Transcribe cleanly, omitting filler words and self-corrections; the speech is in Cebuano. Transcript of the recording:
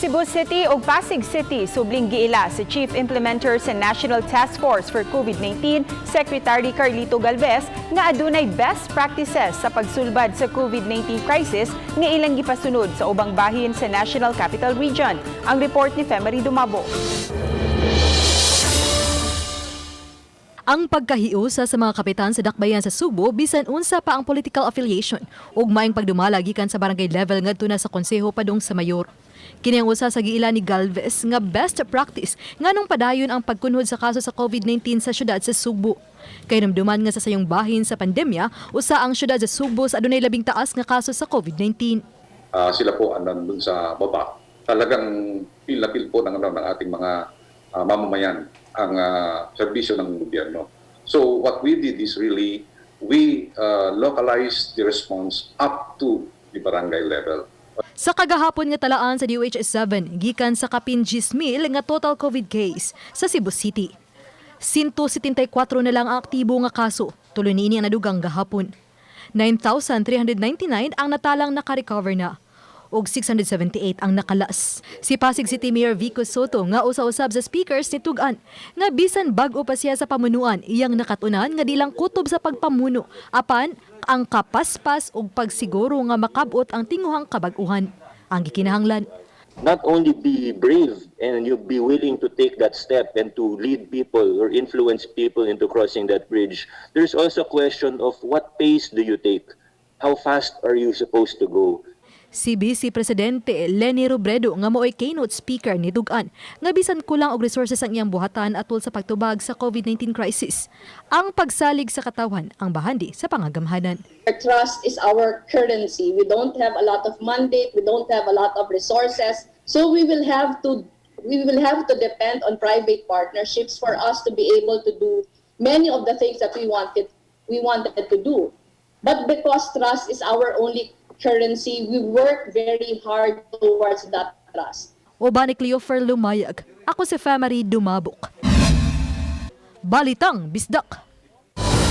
Cebu City ug Pasig City subling giila si Chief Implementer sa National Task Force for COVID-19, Secretary Carlito Galvez, nga adunay best practices sa pagsulbad sa COVID-19 crisis nga ilang gipasunod sa ubang bahin sa National Capital Region. Ang report ni Femery Dumabo. Ang pagkahiusa sa mga kapitan sa dakbayan sa Sugbo bisan unsa pa ang political affiliation ug maayong pagdumala gikan sa barangay level ngadto na sa konseho padung sa mayor. Kini ang usa sa giila ni Galvez nga best practice nganong padayon ang pagkunhod sa kaso sa COVID-19 sa syudad sa Sugbo. Kay namduman nga sa sayong bahin sa pandemya, usa ang syudad sa Sugbo sa adunay labing taas nga kaso sa COVID-19. Sila po ang nandun sa baba. Talagang feel na feel po ng ating mga mamamayan ang serbisyo ng gobyerno. So what we did is really we localized the response up to the barangay level. Sa kagahapon nga talaan sa DOH 7, gikan sa kapin 10,000 nga total COVID case sa Cebu City. 174 na lang ang aktibo nga kaso, tulo niini ang nadugang gahapon. 9,399 ang natalang naka-recover na ug 678 ang nakalas. Si Pasig City Mayor Vico Sotto nga usa-usab sa speakers ni Tugan nga bisan bag-o pa siya sa pamunuan, iyang nakatunan nga di lang kutob sa pagpamuno apan ang kapaspas ug pagsiguro nga makabot ang tinguhang kabag-uhan ang gikinahanglan. Not only be brave and you be willing to take that step and to lead people or influence people into crossing that bridge, there's also a question of what pace do you take? How fast are you supposed to go? Si Vice Presidente Leni Robredo nga mao'y keynote speaker ni Dugan nga bisan kulang og resources ang iyang buhatan atol sa pagtubag sa COVID-19 crisis. Ang pagsalig sa katawhan ang bahandi sa pangagamhanan. Our trust is our currency. We don't have a lot of mandate, we don't have a lot of resources. So we will have to depend on private partnerships for us to be able to do many of the things that we wanted to do. But because trust is our only currency, we work very hard towards that trust. Uban ni Cleofer Lumayag. Ako si Famary Dumabok. Balitang Bisdak.